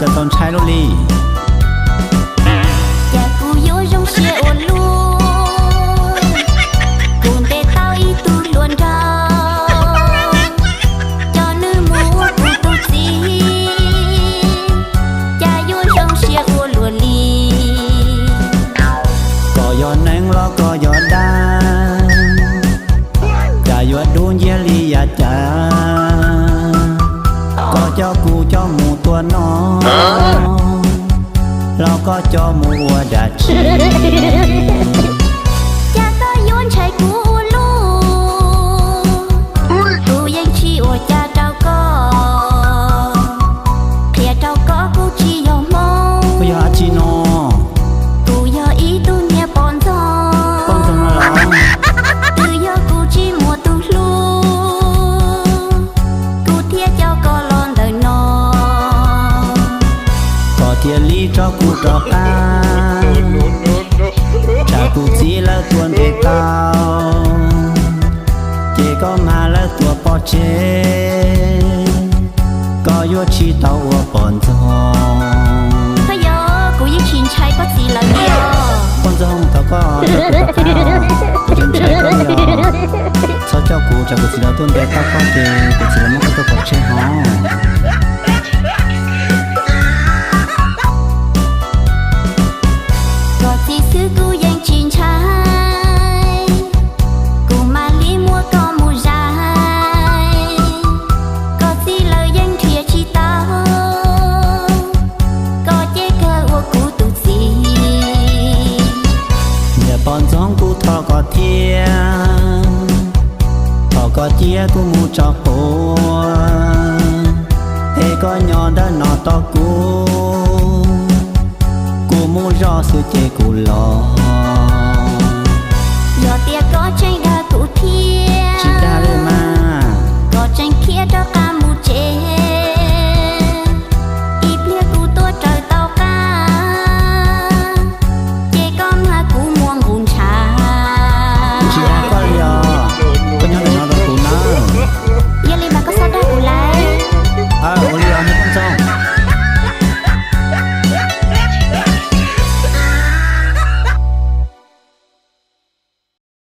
Txaus ntshai luaj li. Cas kuv yuav zoo siab ua luaj, kuv ntes tau ib tug hluas nraug, coj nws mus ua kuv tus txiv, cas yuav zoo siab ua luaj li. Koj yog neeg los koj yog dab, cas yuav dub nciab li yav cas. Koj coj kuv coj mus tua noj, los koj coj mus ua dab tsi? Cas koj yuav ntshai kuv ua luaj, kuv yeej tsis ua cas rau koj. Qhia rau koj kuv tsis yog Hmoob, kuv yog dab tsi no? Kuv yog ib tug niag poj ntxoog, poj ntxoog no los? Twb yog kuv tsis muaj tus hlub, kuv thiaj coj koj los ntawm no. Koj thiaj li tso kuv rov qab, tsam kuv txiv lawv tuaj ntes tau, ces koj mas lawv tuaj pov tseg, koj yuav tsis tau ua poj ntxoog. Yog kuv yeej tsis ntshai koj txiv lawv li os. Poj ntxoog, thov koj tso kuv rov qab, kuv tsis ntshai koj li os. Txhob coj kuv, tsam kuv txiv lawv tuaj ntes tau koj ces kuv txiv lawv muab koj tuaj pov tseg hos. Koj txiv xwb kuv yeej tsis ntshai, kuv mam li muab koj mus zais. Koj txiv lawv yeej nrhiav tsis tau, koj ces kawg ua kuv tus txiv. Niam poj ntxoog, kuv thov koj thiab, thov koj cia kuv mus tso quav, es koj nyob ntawm no tos kuv, kuv mus zov xwb ces kuv los. Yog tias koj tseem dag kuv thiab, tsis dag li mas, koj tseem khiav rov qab